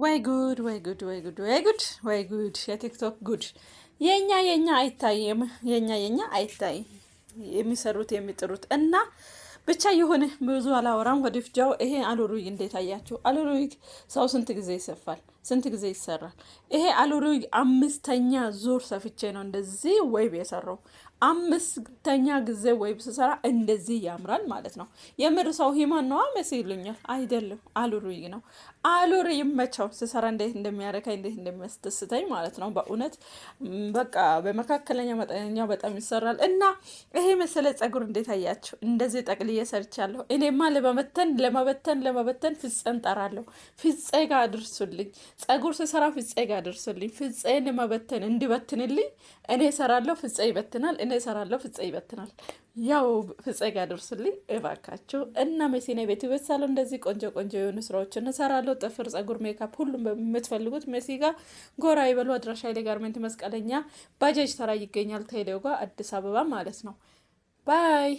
ወይ ጉድ፣ ወይ ጉድ፣ ወይ ጉድ፣ ወይ ጉድ፣ ወይ ጉድ! የቲክቶክ ጉድ! የኛ አይታይም፣ የኛ አይታይም። የሚሰሩት የሚጥሩት እና ብቻ የሆነ ብዙ አላወራም። ወደፍጃው ይሄ አሉሩይ እንዴት አያችሁ? አሉሩይ ሰው ስንት ጊዜ ይሰፋል? ስንት ጊዜ ይሰራል? ይሄ አሉሩይ 5ኛ ዙር ሰፍቼ ነው እንደዚህ ወይብ የሰራው። 5ኛ ጊዜ ወይብ ስሰራ እንደዚህ ያምራል ማለት ነው። የምር ሰው ሂማን ነዋ መሲ ይሉኛል። አይደለም፣ አሉሩይ ነው። አሉር ይመቸው፣ ስሰራ እንዴት እንደሚያረካኝ፣ እንዴት እንደሚያስደስተኝ ማለት ነው። በእውነት በቃ በመካከለኛ መጠነኛ በጣም ይሰራል። እና ይሄ መሰለ ጸጉር እንዴት አያችሁ? እንደዚህ ጠቅልዬ ሰርቻለሁ። እኔማ ለመበተን ለመበተን ለመበተን ፍፄን ጠራለሁ። ፍፄ ጋር አድርሱልኝ። ጸጉር ስሰራ ፍፄ ጋር አድርሱልኝ። ፍፄን ለመበተን እንዲበትንልኝ እኔ እሰራለሁ፣ ፍፄ ይበትናል። እኔ እሰራለሁ፣ ፍፄ ይበትናል። ያው ፍፄ ጋር አድርሱልኝ እባካችሁ። እና መሲና ቤት ውበት ሳሎን እንደዚህ ቆንጆ ቆንጆ የሆኑ ስራዎችን እሰራለሁ። ጥፍር፣ ጸጉር፣ ሜካፕ ሁሉም በምትፈልጉት መሲ ጋር ጎራ ይበሉ። አድራሻ ኃይሌ ጋርመንት መስቀለኛ ባጃጅ ተራ ይገኛል። ቴሌው ጋር አዲስ አበባ ማለት ነው። ባይ።